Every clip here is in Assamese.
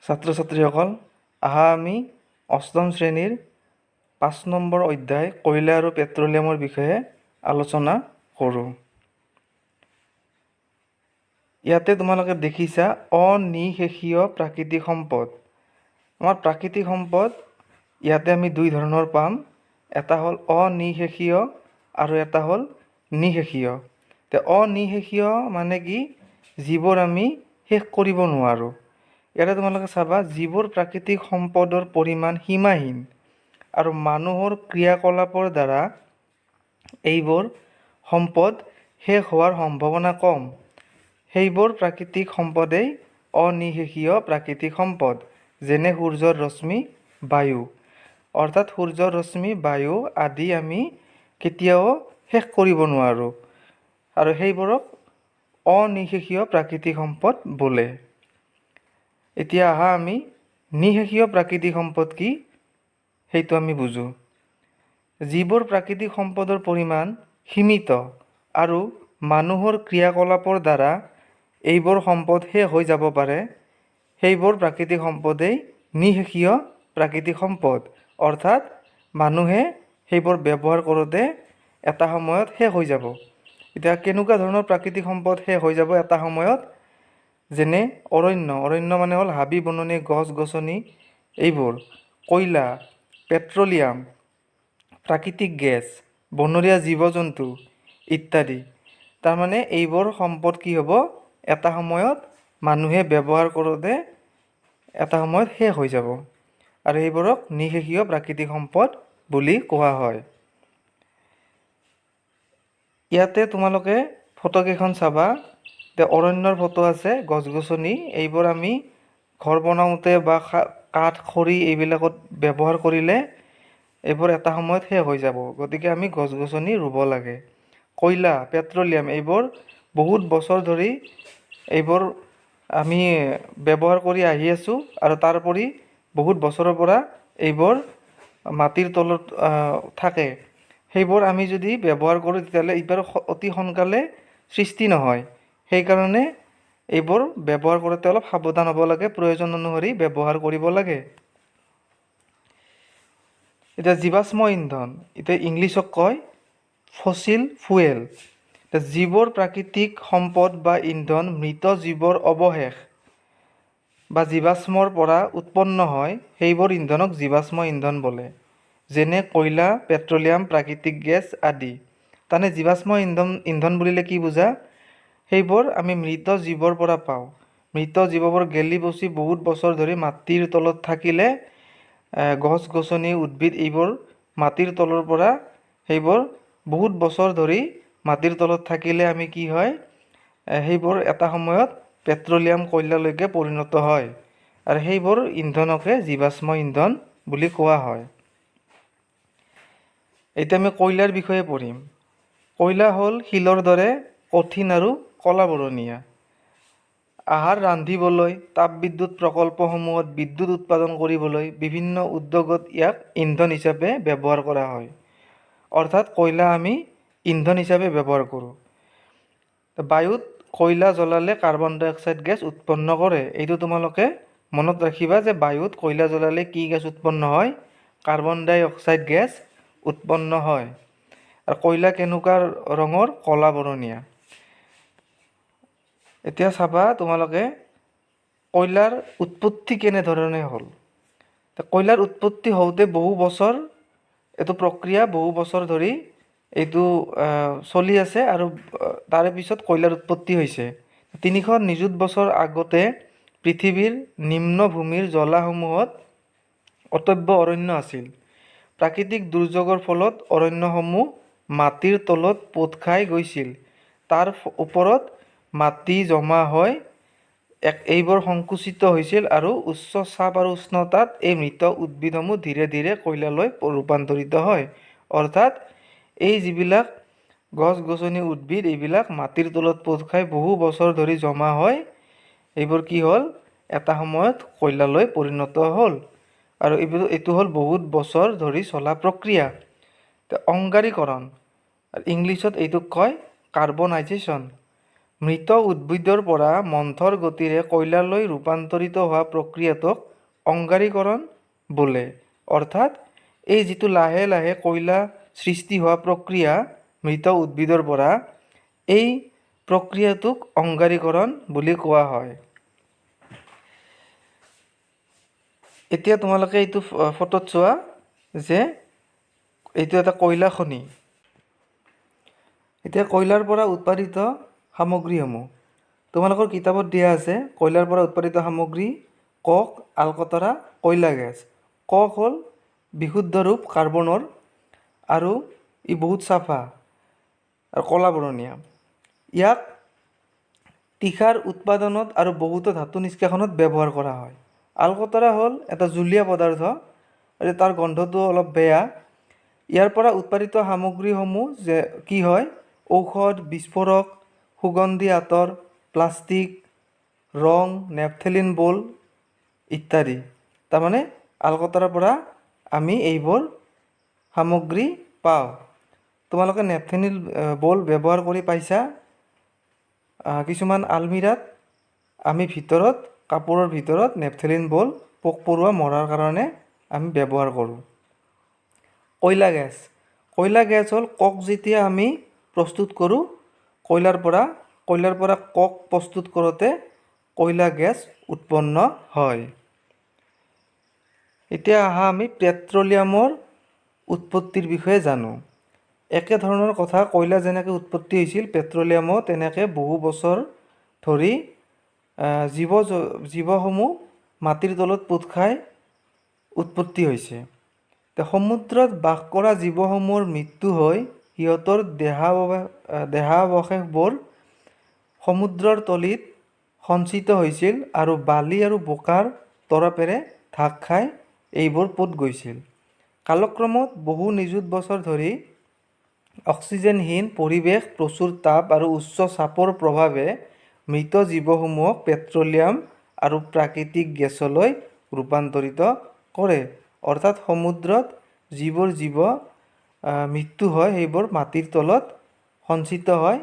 ছাত্ৰ ছাত্ৰীসকল, আহা আমি অষ্টম শ্ৰেণীৰ 5 নম্বৰ অধ্যায় কয়লা আৰু পেট্ৰলিয়ামৰ বিষয়ে আলোচনা কৰোঁ। ইয়াতে তোমালোকে দেখিছা অনিঃশেষীয় প্ৰাকৃতিক সম্পদ। আমাৰ প্ৰাকৃতিক সম্পদ ইয়াতে আমি দুই ধৰণৰ পাম, এটা হ'ল অনিঃশেষীয় আৰু এটা হ'ল নিঃশেষীয়। অনিঃশেষীয় মানে কি? যিবোৰ আমি শেষ কৰিব নোৱাৰোঁ। ইয়াতে তোমালোকে চাবা, যিবোৰ প্ৰাকৃতিক সম্পদৰ পৰিমাণ সীমাহীন আৰু মানুহৰ ক্ৰিয়াকলাপৰ দ্বাৰা এইবোৰ সম্পদ শেষ হোৱাৰ সম্ভাৱনা কম, সেইবোৰ প্ৰাকৃতিক সম্পদেই অনিঃশেষীয় প্ৰাকৃতিক সম্পদ। যেনে সূৰ্যৰ ৰশ্মি, বায়ু। অৰ্থাৎ সূৰ্যৰ ৰশ্মি, বায়ু আদি আমি কেতিয়াও শেষ কৰিব নোৱাৰোঁ আৰু সেইবোৰক অনিঃশেষীয় প্ৰাকৃতিক সম্পদ বোলে। এতিয়া আহা আমি নিঃশেষীয় প্ৰাকৃতিক সম্পদ কি সেইটো আমি বুজোঁ। যিবোৰ প্ৰাকৃতিক সম্পদৰ পৰিমাণ সীমিত আৰু মানুহৰ ক্ৰিয়াকলাপৰ দ্বাৰা এইবোৰ সম্পদ শেষ হৈ যাব পাৰে, সেইবোৰ প্ৰাকৃতিক সম্পদেই নিঃশেষীয় প্ৰাকৃতিক সম্পদ। অৰ্থাৎ মানুহে সেইবোৰ ব্যৱহাৰ কৰোঁতে এটা সময়ত শেষ হৈ যাব। এতিয়া কেনেকুৱা ধৰণৰ প্ৰাকৃতিক সম্পদ শেষ হৈ যাব এটা সময়ত? যেনে অৰণ্য। অৰণ্য মানে হ'ল হাবি বননি, গছ গছনি এইবোৰ, কয়লা, পেট্ৰলিয়াম, প্ৰাকৃতিক গেছ, বনৰীয়া জীৱ জন্তু ইত্যাদি। তাৰমানে এইবোৰ সম্পদ কি হ'ব, এটা সময়ত মানুহে ব্যৱহাৰ কৰোঁতে এটা সময়ত শেষ হৈ যাব আৰু সেইবোৰক নিঃশেষীয় প্ৰাকৃতিক সম্পদ বুলি কোৱা হয়। ইয়াতে তোমালোকে ফটোকেইখন চাবা। এতিয়া অৰণ্যৰ ফটো আছে, গছ গছনি এইবোৰ আমি ঘৰ বনাওঁতে বা কাঠ খৰি এইবিলাকত ব্যৱহাৰ কৰিলে এইবোৰ এটা সময়ত শেষ হৈ যাব। গতিকে আমি গছ গছনি ৰুব লাগে। কয়লা, পেট্ৰলিয়াম এইবোৰ বহুত বছৰ ধৰি এইবোৰ আমি ব্যৱহাৰ কৰি আহি আছোঁ আৰু তাৰোপৰি বহুত বছৰৰ পৰা এইবোৰ মাটিৰ তলত থাকে। সেইবোৰ আমি যদি ব্যৱহাৰ কৰোঁ, তেতিয়াহ'লে এইবোৰ অতি সোনকালে সৃষ্টি নহয়। সেইকাৰণে এইবোৰ ব্যৱহাৰ কৰোঁতে অলপ সাৱধান হ'ব লাগে, প্ৰয়োজন অনুসৰি ব্যৱহাৰ কৰিব লাগে। এতিয়া জীৱাশ্ম ইন্ধন, এতিয়া ইংলিছত কয় ফচিল ফুৱেল। যিবোৰ প্ৰাকৃতিক সম্পদ বা ইন্ধন মৃত জীৱৰ অৱশেষ বা জীৱাশ্মৰ পৰা উৎপন্ন হয়, সেইবোৰ ইন্ধনক জীৱাশ্ম ইন্ধন বোলে। যেনে কয়লা, পেট্ৰলিয়াম, প্ৰাকৃতিক গেছ আদি। তাৰমানে জীৱাশ্ম ইন্ধন বুলিলে কি বুজা? সেইবোৰ আমি মৃত জীৱৰ পৰা পাওঁ। মৃত জীৱবোৰ গেলি পচি বহুত বছৰ ধৰি মাটিৰ তলত থাকিলে, গছ গছনি, উদ্ভিদ এইবোৰ মাটিৰ তলৰ পৰা সেইবোৰ বহুত বছৰ ধৰি মাটিৰ তলত থাকিলে আমি কি হয়, সেইবোৰ এটা সময়ত পেট্ৰলিয়াম, কয়লালৈকে পৰিণত হয় আৰু সেইবোৰ ইন্ধনকে জীৱাশ্ম ইন্ধন বুলি কোৱা হয়। এতিয়া আমি কয়লাৰ বিষয়ে পঢ়িম। কয়লা হ'ল শিলৰ দৰে কঠিন আৰু কলা বৰণীয়া। আহাৰ ৰান্ধিবলৈ, তাপবিদ্যুৎ প্ৰকল্পসমূহত বিদ্যুৎ উৎপাদন কৰিবলৈ, বিভিন্ন উদ্যোগত ইয়াক ইন্ধন হিচাপে ব্যৱহাৰ কৰা হয়। অৰ্থাৎ কয়লা আমি ইন্ধন হিচাপে ব্যৱহাৰ কৰোঁ। বায়ুত কয়লা জ্বলালে কাৰ্বন ডাই অক্সাইড গেছ উৎপন্ন কৰে। এইটো তোমালোকে মনত ৰাখিবা যে বায়ুত কয়লা জ্বলালে কি গেছ উৎপন্ন হয়? কাৰ্বন ডাই অক্সাইড গেছ উৎপন্ন হয়। আৰু কয়লা কেনেকুৱা ৰঙৰ? কলা বৰণীয়া। এতিয়া চাবা তোমালোকে কয়লাৰ উৎপত্তি কেনেধৰণে হ'ল। কয়লাৰ উৎপত্তি হওঁতে বহু বছৰ, এইটো প্ৰক্ৰিয়া বহু বছৰ ধৰি এইটো চলি আছে আৰু তাৰে পিছত কয়লাৰ উৎপত্তি হৈছে। 300 নিযুত বছৰ আগতে পৃথিৱীৰ নিম্নভূমিৰ জলাসমূহত অটব্য অৰণ্য আছিল। প্ৰাকৃতিক দুৰ্যোগৰ ফলত অৰণ্যসমূহ মাটিৰ তলত পোত খাই গৈছিল। তাৰ ওপৰত মাটি জমা হৈ এইবোৰ সংকুচিত হৈছিল আৰু উচ্চ চাপ আৰু উষ্ণতাত এই মৃত উদ্ভিদসমূহ ধীৰে ধীৰে কয়লালৈ ৰূপান্তৰিত হয়। অৰ্থাৎ এই যিবিলাক গছ গছনি, উদ্ভিদ এইবিলাক মাটিৰ তলত পোত খাই বহু বছৰ ধৰি জমা হৈ এইবোৰ কি হ'ল, এটা সময়ত কয়লালৈ পৰিণত হ'ল। আৰু এইটো হ'ল বহুত বছৰ ধৰি চলা প্ৰক্ৰিয়া। অংগাৰীকৰণ, ইংলিছত এইটোক কয় কাৰ্বনাইজেশ্যন। মৃত উদ্ভিদৰ পৰা মন্থৰ গতিৰে কয়লালৈ ৰূপান্তৰিত হোৱা প্ৰক্ৰিয়াটোক অংগাৰীকৰণ বোলে। অৰ্থাৎ এই যিটো লাহে লাহে কয়লা সৃষ্টি হোৱা প্ৰক্ৰিয়া মৃত উদ্ভিদৰ পৰা, এই প্ৰক্ৰিয়াটোক অংগাৰীকৰণ বুলি কোৱা হয়। এতিয়া তোমালোকে এইটো ফটোত চোৱা যে এইটো এটা কয়লা খনি। এতিয়া কয়লাৰ পৰা উৎপাদিত সামগ্ৰীসমূহ তোমালোকৰ কিতাপত দিয়া আছে। কয়লাৰ পৰা উৎপাদিত সামগ্ৰী কক, আলকতৰা, কয়লা গেছ। কক হ'ল বিশুদ্ধ ৰূপ কাৰ্বনৰ আৰু ই বহুত চাফা আৰু ক'লা বৰণীয়া। ইয়াক তীখাৰ উৎপাদনত আৰু বহুতো ধাতু নিষ্কাশনত ব্যৱহাৰ কৰা হয়। আলকতৰা হ'ল এটা জুলীয়া পদাৰ্থ আৰু তাৰ গোন্ধটো অলপ বেয়া। ইয়াৰ পৰা উৎপাদিত সামগ্ৰীসমূহ যে কি হয়, ঔষধ, বিস্ফোৰক, সুগন্ধি আতৰ, প্লাষ্টিক, ৰং, নেপথেলিন বল ইত্যাদি। তাৰমানে আলকতৰাৰ পৰা আমি এইবোৰ সামগ্ৰী পাওঁ। তোমালোকে নেপথেলিন বল ব্যৱহাৰ কৰি পাইছা। কিছুমান আলমিৰাত আমি ভিতৰত কাপোৰৰ ভিতৰত নেপথেলিন বল পোক পৰুৱা মৰাৰ কাৰণে আমি ব্যৱহাৰ কৰোঁ। কয়লা গেছ। কয়লা গেছ হ'ল কক যেতিয়া আমি প্ৰস্তুত কৰোঁ কয়লাৰ পৰা, কয়লাৰ পৰা কক প্ৰস্তুত কৰোঁতে কয়লা গেছ উৎপন্ন হয়। এতিয়া আহা আমি পেট্ৰলিয়ামৰ উৎপত্তিৰ বিষয়ে জানো। একেধৰণৰ কথা, কয়লা যেনেকৈ উৎপত্তি হৈছিল, পেট্ৰলিয়ামো তেনেকৈ বহু বছৰ ধৰি জীৱসমূহ মাটিৰ তলত পোত খাই উৎপত্তি হৈছে। সমুদ্ৰত বাস কৰা জীৱসমূহৰ মৃত্যু হৈ সিহঁতৰ দেহাৱশেষবোৰ সমুদ্ৰৰ তলিত সঞ্চিত হৈছিল আৰু বালি আৰু বোকাৰ তৰপেৰে ঢাক খাই এইবোৰ পোত গৈছিল। কালক্ৰমত বহু নিযুত বছৰ ধৰি অক্সিজেনহীন পৰিৱেশ, প্ৰচুৰ তাপ আৰু উচ্চ চাপৰ প্ৰভাৱে মৃত জীৱসমূহক পেট্ৰলিয়াম আৰু প্ৰাকৃতিক গেছলৈ ৰূপান্তৰিত কৰে। অৰ্থাৎ সমুদ্ৰত যিবোৰ জীৱ মৃত্যু হয়, সেইবোৰ মাটিৰ তলত সঞ্চিত হয়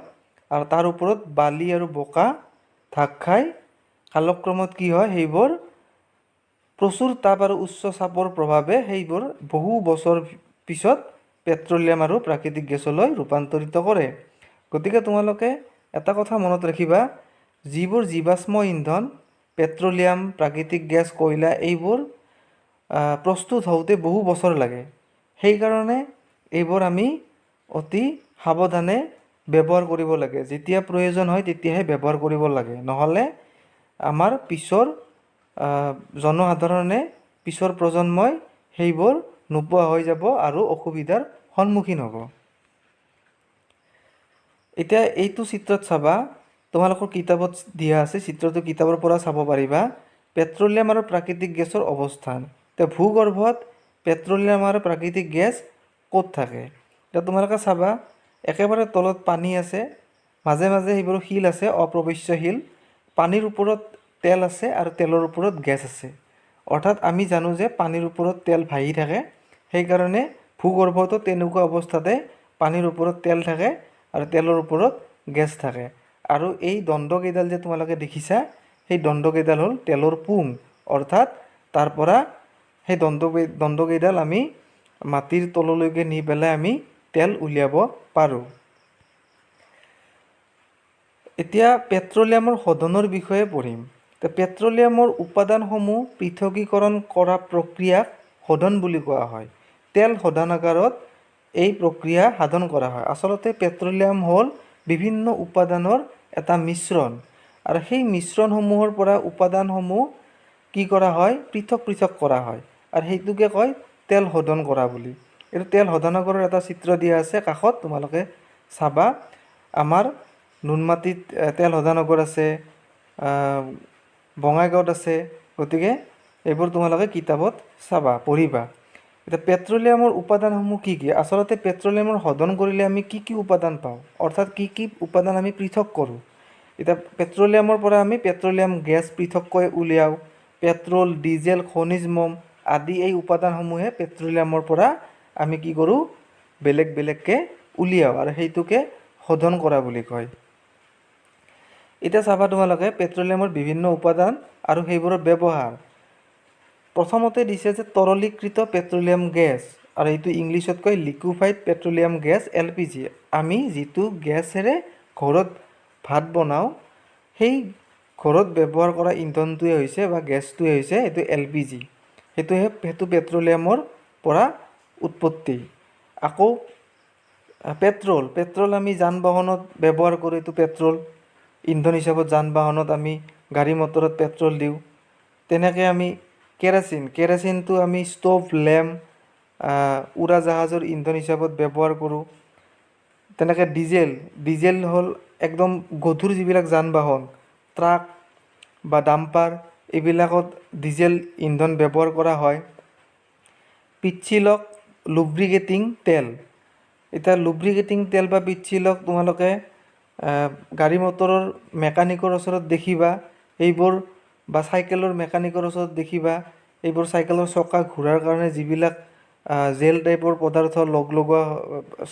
আৰু তাৰ ওপৰত বালি আৰু বোকা ঢাক খাই কালক্ৰমত কি হয়, সেইবোৰ প্ৰচুৰ তাপ আৰু উচ্চ চাপৰ প্ৰভাৱে সেইবোৰ বহু বছৰ পিছত পেট্ৰলিয়াম আৰু প্ৰাকৃতিক গেছলৈ ৰূপান্তৰিত কৰে। গতিকে তোমালোকে এটা কথা মনত ৰাখিবা, যিবোৰ জীৱাশ্ম ইন্ধন, পেট্ৰলিয়াম, প্ৰাকৃতিক গেছ, কয়লা, এইবোৰ প্ৰস্তুত হওঁতে বহু বছৰ লাগে। সেইকাৰণে এইবোৰ আমি অতি সাৱধানে ব্যৱহাৰ কৰিব লাগে। যেতিয়া প্ৰয়োজন হয় তেতিয়াহে ব্যৱহাৰ কৰিব লাগে, নহ'লে আমাৰ পিছৰ জনসাধাৰণে, পিছৰ প্ৰজন্মই সেইবোৰ নোপোৱা হৈ যাব আৰু অসুবিধাৰ সন্মুখীন হ'ব। এতিয়া এইটো চিত্ৰত চাবা, তোমালোকৰ কিতাপত দিয়া আছে, চিত্ৰটো কিতাপৰ পৰা চাব পাৰিবা। পেট্ৰলিয়াম আৰু প্ৰাকৃতিক গেছৰ অৱস্থান। এতিয়া ভূগৰ্ভত পেট্ৰলিয়াম আৰু প্ৰাকৃতিক গেছ ক'ত থাকে? এতিয়া তোমালোকে চাবা, একেবাৰে তলত পানী আছে, মাজে মাজে সেইবোৰ শিল আছে, অপ্ৰৱেশ্য শিল। পানীৰ ওপৰত তেল আছে আৰু তেলৰ ওপৰত গেছ আছে। অৰ্থাৎ আমি জানো যে পানীৰ ওপৰত তেল ভাহি থাকে, সেইকাৰণে ভূগৰ্ভতো তেনেকুৱা অৱস্থাতে পানীৰ ওপৰত তেল থাকে আৰু তেলৰ ওপৰত গেছ থাকে। আৰু এই দণ্ডকেইডাল যে তোমালোকে দেখিছা, সেই দণ্ডকেইডাল হ'ল তেলৰ পুং। অৰ্থাৎ তাৰ পৰা সেই দণ্ডকেইডাল আমি মাটিৰ তললৈকে নি পেলাই আমি তেল উলিয়াব পাৰোঁ। এতিয়া পেট্ৰলিয়ামৰ শোধনৰ বিষয়ে পঢ়িম। পেট্ৰলিয়ামৰ উপাদানসমূহ পৃথকীকৰণ কৰা প্ৰক্ৰিয়াক শোধন বুলি কোৱা হয়। তেল শোধনাগাৰত এই প্ৰক্ৰিয়া সাধন কৰা হয়। আচলতে পেট্ৰলিয়াম হ'ল বিভিন্ন উপাদানৰ এটা মিশ্ৰণ আৰু সেই মিশ্ৰণসমূহৰ পৰা উপাদানসমূহ কি কৰা হয়, পৃথক পৃথক কৰা হয় আৰু সেইটোকে কয় তেল শোধন কৰা বুলি। এইটো তেল শোধনাগাৰৰ এটা চিত্ৰ দিয়া আছে কাষত, তোমালোকে চাবা। আমাৰ নুনমাটিত তেল শোধনাগাৰ আছে, বঙাইগাঁৱত আছে। গতিকে এইবোৰ তোমালোকে কিতাপত চাবা, পঢ়িবা। এতিয়া পেট্ৰলিয়ামৰ উপাদানসমূহ কি কি? আচলতে পেট্ৰলিয়ামৰ শোধন কৰিলে আমি কি কি উপাদান পাওঁ, অৰ্থাৎ কি কি উপাদান আমি পৃথক কৰোঁ। এতিয়া পেট্ৰলিয়ামৰ পৰা আমি পেট্ৰলিয়াম গেছ পৃথককৈ উলিয়াওঁ, পেট্ৰল, ডিজেল, খনিজ মম আদি এই উপাদানসমূহে পেট্ৰলিয়ামৰ পৰা আমি কি কৰোঁ, বেলেগ বেলেগকৈ উলিয়াওঁ আৰু সেইটোকে শোধন কৰা বুলি কয়। এতিয়া চাবা তোমালোকে পেট্ৰলিয়ামৰ বিভিন্ন উপাদান আৰু সেইবোৰৰ ব্যৱহাৰ। প্ৰথমতে দিছে যে তৰলীকৃত পেট্ৰলিয়াম গেছ, আৰু এইটো ইংলিছত কয় লিকুইফাইড পেট্ৰলিয়াম গেছ, এলপিজি। আমি যিটো গেছেৰে ঘৰত ভাত বনাওঁ, সেই ঘৰত ব্যৱহাৰ কৰা ইন্ধনটোৱে হৈছে বা গেছটোৱে হৈছে এইটো এলপিজি। সেইটো পেট্ৰলিয়ামৰ পৰা উৎপত্তি। আকৌ পেট্ৰল। পেট্ৰল আমি যান বাহনত ব্যৱহাৰ কৰোঁ। এইটো পেট্ৰল ইন্ধন হিচাপত যান বাহনত আমি গাড়ী মটৰত পেট্ৰল দিওঁ। তেনেকৈ আমি কেৰাচিন, কেৰাচিনটো আমি ষ্ট'ভ, লেম্প, উৰাজাহাজৰ ইন্ধন হিচাপত ব্যৱহাৰ কৰোঁ। তেনেকৈ ডিজেল। ডিজেল হ'ল একদম গধুৰ যিবিলাক যান বাহন, ট্ৰাক বা ডাম্পাৰ, এইবিলাকত ডিজেল ইন্ধন ব্যৱহাৰ কৰা হয়। পিচ্ছিলক লুব্ৰিকেটিং তেল। এতিয়া লুব্ৰিকেটিং তেল বা পিচ্ছিলক তোমালোকে গাড়ী মটৰৰ মেকানিকৰ ওচৰত দেখিবা এইবোৰ, বা চাইকেলৰ মেকানিকৰ ওচৰত দেখিবা এইবোৰ। চাইকেলৰ চকা ঘূৰাৰ কাৰণে যিবিলাক জেল টাইপৰ পদাৰ্থ লগ লগোৱা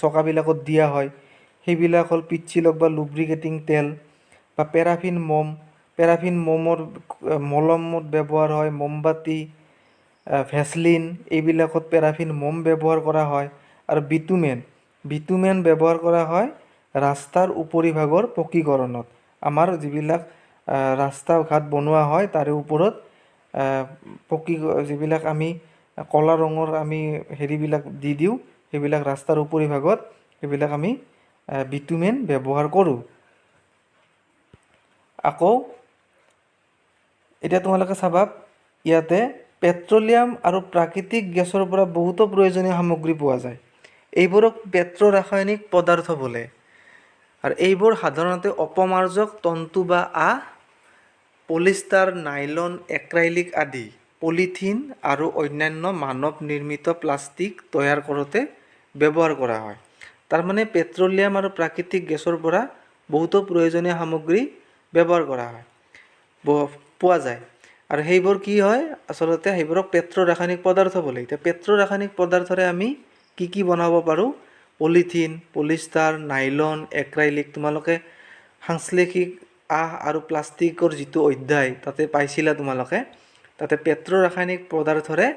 চকাবিলাকত দিয়া হয়, সেইবিলাক হ'ল পিচ্ছিলক বা লুব্ৰিকেটিং তেল। বা পেৰাফিন মম। পেৰাফিন মমৰ মলমত ব্যৱহাৰ হয়। মমবাতি, ভেচলিন, এইবিলাকত পেৰাফিন মম ব্যৱহাৰ কৰা হয়। আৰু বিটুমেন। বিটুমেন ব্যৱহাৰ কৰা হয় ৰাস্তাৰ উপৰিভাগৰ পকীকৰণত। আমাৰ যিবিলাক ৰাস্তা ঘাট বনোৱা হয়, তাৰে ওপৰত পকী যিবিলাক আমি ক'লা ৰঙৰ আমি হেৰিবিলাক দি দিওঁ, সেইবিলাক ৰাস্তাৰ উপৰিভাগত সেইবিলাক আমি বিটুমেন ব্যৱহাৰ কৰোঁ। আকৌ এতিয়া তোমালোকে চাবা ইয়াতে পেট্ৰলিয়াম আৰু প্ৰাকৃতিক গেছৰ পৰা বহুতো প্ৰয়োজনীয় সামগ্ৰী পোৱা যায়। এইবোৰক পেট্ৰ ৰাসায়নিক পদাৰ্থ বোলে আৰু এইবোৰ সাধাৰণতে অপমাৰ্জক তন্তু বা আঁহ, পলিষ্টাৰ, নাইলন, এক্ৰাইলিক আদি, পলিথিন আৰু অন্যান্য মানৱ নিৰ্মিত প্লাষ্টিক তৈয়াৰ কৰোঁতে ব্যৱহাৰ কৰা হয়। তাৰমানে পেট্ৰলিয়াম আৰু প্ৰাকৃতিক গেছৰ পৰা বহুতো প্ৰয়োজনীয় সামগ্ৰী ব্যৱহাৰ কৰা হয়, পোৱা যায় আৰু সেইবোৰ কি হয় আচলতে সেইবোৰক পেট্ৰ ৰাসায়নিক পদাৰ্থ বোলে। এতিয়া পেট্ৰ ৰাসায়নিক পদাৰ্থৰে আমি কি কি বনাব পাৰোঁ? Polythene, polyester, nylon, acrylic. তোমালোকে সাংশ্লেষিক আঁহ আৰু প্লাষ্টিকৰ যিটো অধ্যায় তাতে পাইছিলা তোমালোকে, তাতে পেট্ৰ ৰাসায়নিক পদাৰ্থৰে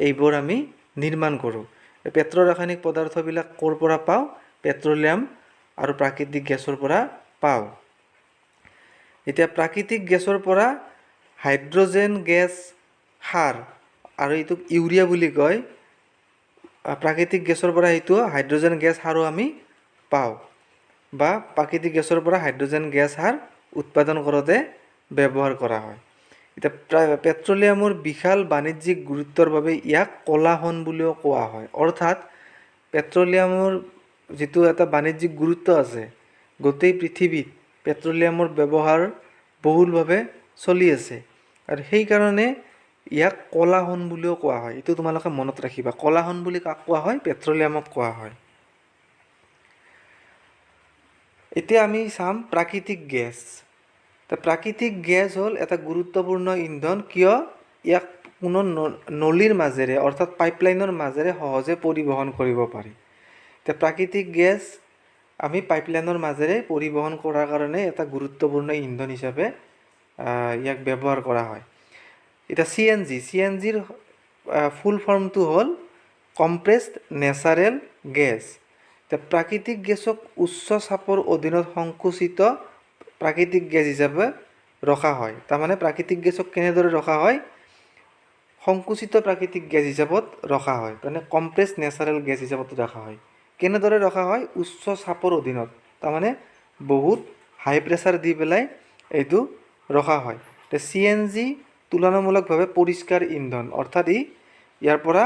এইবোৰ আমি নিৰ্মাণ কৰোঁ। পেট্ৰ ৰাসায়নিক পদাৰ্থবিলাক ক'ৰ পৰা পাওঁ? পেট্ৰলিয়াম আৰু প্ৰাকৃতিক গেছৰ পৰা পাওঁ। এতিয়া প্ৰাকৃতিক গেছৰ পৰা হাইড্ৰজেন গেছ সাৰ, আৰু এইটোক ইউৰিয়া বুলি কয়। প্ৰাকৃতিক গেছৰ পৰা সেইটো হাইড্ৰজেন গেছ সাৰো আমি পাওঁ, বা প্ৰাকৃতিক গেছৰ পৰা হাইড্ৰজেন গেছ সাৰ উৎপাদন কৰোঁতে ব্যৱহাৰ কৰা হয়। এতিয়া পেট্ৰলিয়ামৰ বিশাল বাণিজ্যিক গুৰুত্বৰ বাবে ইয়াক ক'লা সোণ বুলিও কোৱা হয়। অৰ্থাৎ পেট্ৰলিয়ামৰ যিটো এটা বাণিজ্যিক গুৰুত্ব আছে, গোটেই পৃথিৱীত পেট্ৰলিয়ামৰ ব্যৱহাৰ বহুলভাৱে চলি আছে আৰু সেইকাৰণে ইয়াক ক'লা সোণ বুলিও কোৱা হয়। এইটো তোমালোকে মনত ৰাখিবা। ক'লা সোণ বুলি কাক কোৱা হয়? পেট্ৰলিয়ামক কোৱা হয়। এতিয়া আমি চাম প্ৰাকৃতিক গেছ। প্ৰাকৃতিক গেছ হ'ল এটা গুৰুত্বপূৰ্ণ ইন্ধন। কিয়? ইয়াক কোনো নলীৰ মাজেৰে, অৰ্থাৎ পাইপলাইনৰ মাজেৰে সহজে পৰিবহণ কৰিব পাৰি। এতিয়া প্ৰাকৃতিক গেছ আমি পাইপলাইনৰ মাজেৰে পৰিবহণ কৰাৰ কাৰণে এটা গুৰুত্বপূৰ্ণ ইন্ধন হিচাপে ইয়াক ব্যৱহাৰ কৰা হয়। এতিয়া চিএনজি। চিএনজিৰ ফুল ফৰ্মটো হ'ল কম্প্ৰেছড নেচাৰেল গেছ। এতিয়া প্ৰাকৃতিক গেছক উচ্চ চাপৰ অধীনত সংকুচিত প্ৰাকৃতিক গেছ হিচাপে ৰখা হয়। তাৰমানে প্ৰাকৃতিক গেছক কেনেদৰে ৰখা হয়? সংকুচিত প্ৰাকৃতিক গেছ হিচাপত ৰখা হয়, তাৰমানে কম্প্ৰেছ নেচাৰেল গেছ হিচাপত ৰখা হয়। কেনেদৰে ৰখা হয়? উচ্চ চাপৰ অধীনত, তাৰমানে বহুত হাই প্ৰেছাৰ দি পেলাই এইটো ৰখা হয়। এতিয়া চিএনজি তুলনামূলকভাৱে পৰিষ্কাৰ ইন্ধন, অৰ্থাৎ ইয়াৰ পৰা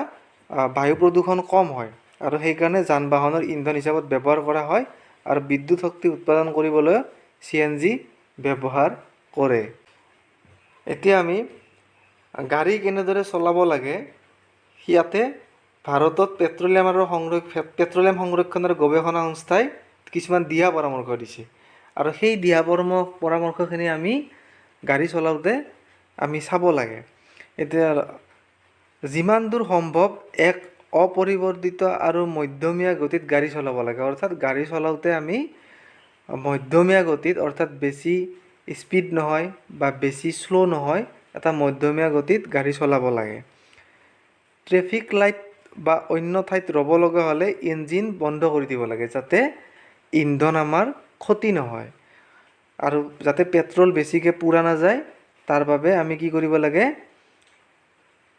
বায়ু প্ৰদূষণ কম হয় আৰু সেইকাৰণে যান বাহনৰ ইন্ধন হিচাপত ব্যৱহাৰ কৰা হয় আৰু বিদ্যুৎ শক্তি উৎপাদন কৰিবলৈ চিএনজি ব্যৱহাৰ কৰে। এতিয়া আমি গাড়ী কেনেদৰে চলাব লাগে, ইয়াতে ভাৰতত পেট্ৰলিয়াম সংৰক্ষণ আৰু গৱেষণা সংস্থাই কিছুমান দিহা পৰামৰ্শ দিছে আৰু সেই দিহা পৰামৰ্শখিনি আমি গাড়ী চলাওঁতে আমি চাব লাগে। এতিয়া যিমান দূৰ সম্ভৱ এক অপৰিৱৰ্তিত আৰু মধ্যমীয়া গতিত গাড়ী চলাব লাগে। অৰ্থাৎ গাড়ী চলাওঁতে আমি মধ্যমীয়া গতিত, অৰ্থাৎ বেছি স্পীড নহয় বা বেছি শ্ল' নহয়, এটা মধ্যমীয়া গতিত গাড়ী চলাব লাগে। ট্ৰেফিক লাইট বা অন্য ঠাইত ৰ'ব লগা হ'লে ইঞ্জিন বন্ধ কৰি দিব লাগে, যাতে ইন্ধন আমাৰ ক্ষতি নহয় আৰু যাতে পেট্ৰল বেছিকৈ পোৰা নাযায়। তাৰ বাবে আমি কি কৰিব লাগে?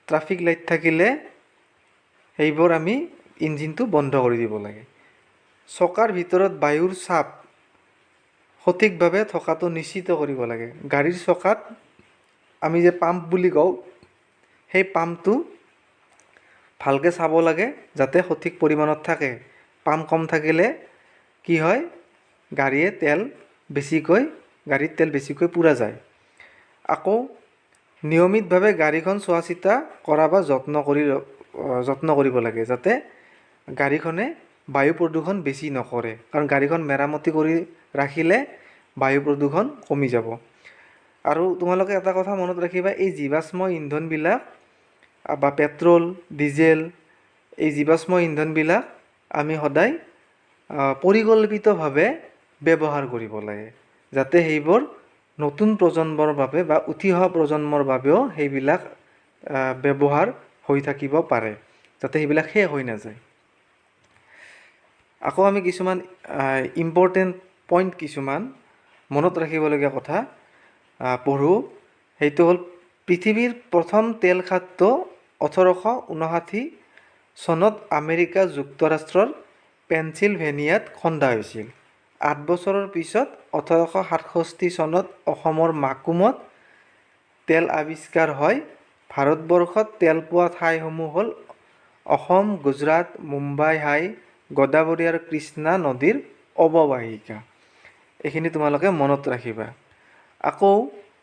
ট্ৰাফিক লাইট থাকিলে সেইবোৰ আমি ইঞ্জিনটো বন্ধ কৰি দিব লাগে। চকাৰ ভিতৰত বায়ুৰ চাপ সঠিকভাৱে থকাটো নিশ্চিত কৰিব লাগে। গাড়ীৰ চকাত আমি যে পাম্প বুলি কওঁ, সেই পাম্পটো ভালকৈ চাব লাগে যাতে সঠিক পৰিমাণত থাকে। পাম্প কম থাকিলে কি হয়? গাড়ীয়ে তেল বেছিকৈ গাড়ীত তেল বেছিকৈ পোৰা যায়। আকৌ নিয়মিতভাৱে গাড়ীখন চোৱা চিতা কৰা বা যত্ন কৰিব লাগে, যাতে গাড়ীখনে বায়ু প্ৰদূষণ বেছি নকৰে, কাৰণ গাড়ীখন মেৰামতি কৰি ৰাখিলে বায়ু প্ৰদূষণ কমি যাব। আৰু তোমালোকে এটা কথা মনত ৰাখিবা, এই জীৱাশ্ম ইন্ধনবিলাক বা পেট্ৰল, ডিজেল, এই জীৱাশ্ম ইন্ধনবিলাক আমি সদায় পৰিকল্পিতভাৱে ব্যৱহাৰ কৰিব লাগে, যাতে সেইবোৰ নতুন প্ৰজন্মৰ বাবে বা উঠি অহা প্ৰজন্মৰ বাবেও সেইবিলাক ব্যৱহাৰ হৈ থাকিব পাৰে, যাতে সেইবিলাক শেষ হৈ নাযায়। আকৌ আমি কিছুমান ইম্পৰ্টেণ্ট পইণ্ট, কিছুমান মনত ৰাখিবলগীয়া কথা পঢ়োঁ। সেইটো হ'ল পৃথিৱীৰ প্ৰথম তেল খাদটো 1859 চনত আমেৰিকা যুক্তৰাষ্ট্ৰৰ পেনচিলভেনিয়াত খন্দা হৈছিল। 8 বছৰৰ পিছত 1867 চনত অসমৰ মাকুমত তেল আৱিষ্কাৰ হয়। ভাৰতবৰ্ষত তেল পোৱা ঠাইসমূহ হ'ল অসম, গুজৰাট, মুম্বাই হাই, গোদাবৰী আৰু কৃষ্ণা নদীৰ অৱবাহিকা। এইখিনি তোমালোকে মনত ৰাখিবা। আকৌ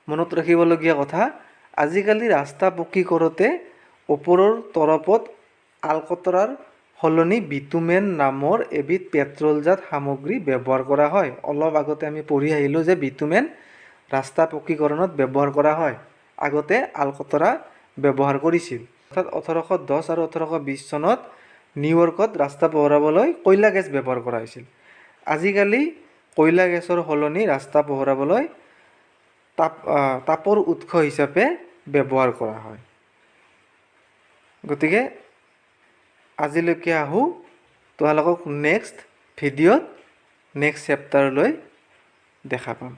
মনত ৰাখিবলগীয়া কথা, আজিকালি ৰাস্তা পকী কৰোঁতে ওপৰৰ তৰপত আলকতৰাৰ সলনি বিটুমেন নামৰ এবিধ পেট্ৰলজাত সামগ্ৰী ব্যৱহাৰ কৰা হয়। অলপ আগতে আমি পঢ়ি আহিলোঁ যে বিটুমেন ৰাস্তা পকীকৰণত ব্যৱহাৰ কৰা হয়। আগতে আলকতৰা ব্যৱহাৰ কৰিছিল। অৰ্থাৎ 1810 আৰু 1820 চনত নিউয়ৰ্কত ৰাস্তা পোহৰাবলৈ কয়লা গেছ ব্যৱহাৰ কৰা হৈছিল। আজিকালি কয়লা গেছৰ সলনি ৰাস্তা পোহৰাবলৈ তাপৰ উৎস হিচাপে ব্যৱহাৰ কৰা হয়। গতিকে আজিলৈকে আহোঁ। তোমালোকক নেক্সট ভিডিঅ'ত নেক্সট চেপ্টাৰলৈ দেখা পাম।